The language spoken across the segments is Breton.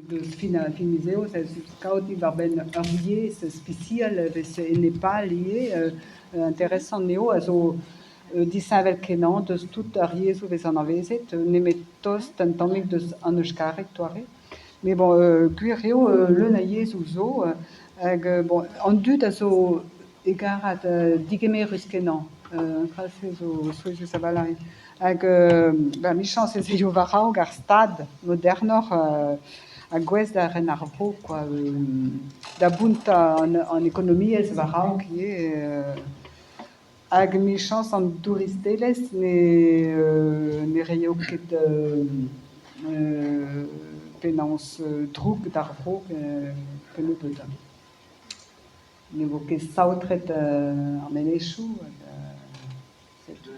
Deus fin miz Eost ez eus kaoz diwar-benn ur yezh ispisial a vez e Nepal ivez, interesant eo, a zo disheñvel-kenañ deus tout ar yezhoù a vez anavezet nemet tost un tammig deus an euskareg 'toare. Met bon gwir eo leun a yezhoù zo hag bon an dud a zo hegarat, degemerus-kenañ, an dra-se zo souezhus a-walc'h hag 'michañs ez aio war-raok ar stad modernoc'h ha gouest da ren ar vro kwa, da bountañ an ekonomiezh war-raok ivez hag 'michañs an douristelezh ne raio ket penaos droug d'ar vro kennebeut. Ne vo ket saotret ar menezioù hag setu.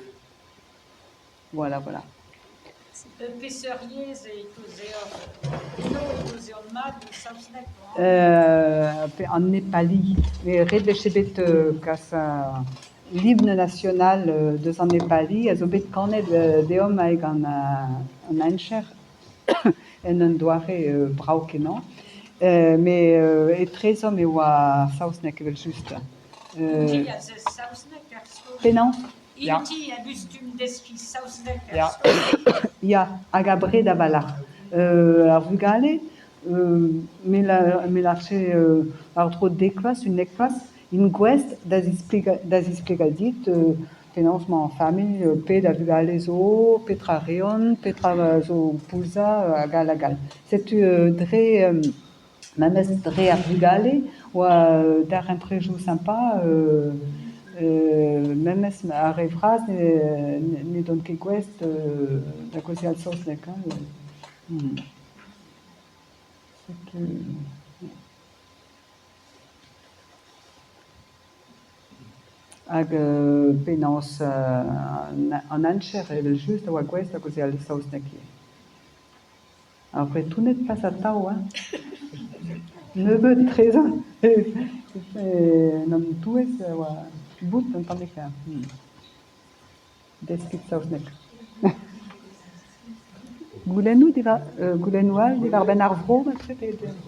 Voilà, voilà. Peseurt yezh e kaozeoc'h? Eno e kaozeont mat saozneg An nepali. Met ret e vefe bet kas l'hymne national deus an Nepali a zo bet kanet deomp gant an heñcher en un doare brav-kenañ. Met etrezomp e oa ar saozneg evel-just. Int-i a zesk saozneg er skol? Penaos ? Ya. Int-i a gustum deskiñ saozneg er Ya, skol? ya hag abred a-walc'h. Ar vugale me lârfe war-dro dek vloaz, 11 vloaz int gouest da zisplegañ dit penaos emañ ar familh, pet a vugale zo, petra a reont, petra zo o poulzañ hag all hag all. Setu dre memes dre ar vugale 'oa darempredoù sympa memes ar re vras n'edont ket gouest da gaozeal saozneg hein. Setu... Hag penaos an heñcher evel-just a oa gouest da gaozeal saozneg ivez. Ar Vretoned pas atav hein ! Nebeut etrezo en hon touez e oa bout un tammig deskit saozneg. Goulennoù diwar goulennoù all diwar-benn ar vro marteze ?